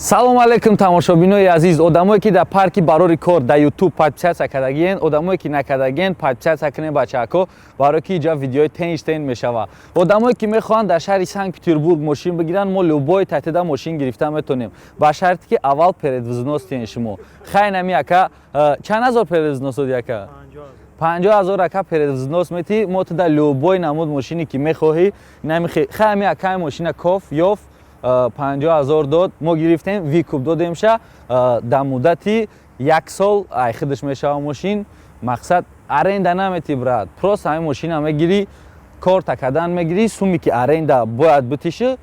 Салом алейкум, тамошобинои азиз, одамое ки дар парки Барори кор дар Ютуб подписаться кардагиен, одамое ки накардагиен, подписаться кунен, бачаҳако, барое ки иҷа видеои тенш тен мешава. Одамое ки мехоҳанд дар шаҳри Санкт Петербург мошин бигиранд, мо любой татида мошин гирифта метонем, ба шарте ки аввал предвзнос тиҳен шумо. Хай, нами ака чанд ҳазор предвзнос доди, ака? 50 000, ака, предвзнос метӣ, мо туда любой намуд мошине ки мехоҳӣ намихе. Хай, ами акаи мошина коф ёф, 50 000 дод, мо гирифтем, выкуп додемша, дар муддати як сол ай худаш мешава мошин. Мақсад, аренда наметӣ, брат, просто ҳамин мошина мегирӣ, корта кардан мегирӣ. Суме ки аренда бояд битиши,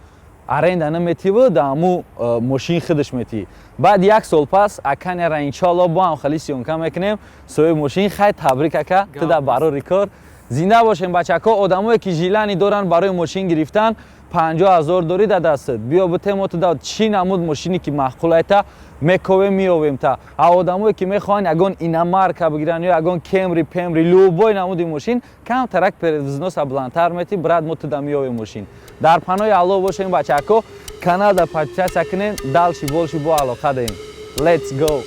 аренда наметиву, да ҳаму мошин худаш метӣ. Баъд як сол пас аканера, иншоалло, бо ҳам хали съёмка мекунем, соҳиби мошин. Хай, табрик, ака, ту дар Барори кор зинда бошем. Бачако, одамое ки желание доранд барои мошин гирифтан, 50 000 дорӣ дар дастат, биё битем, туда чӣ намуд мошине ки маъқул айта, мековем, меёвем та. А одамое ки мехоҳанд ягон иномарка бигиранд ё ягон Кемри, пемри, любой намуди мошин, камтарак предвзноса баландтар метӣ, брат, мо туда меёвем мошин. Дар паноҳи Аллоҳ бошем, бачако, каналда подписаться кунен, дальше больше бо алоқа даем. Let's go.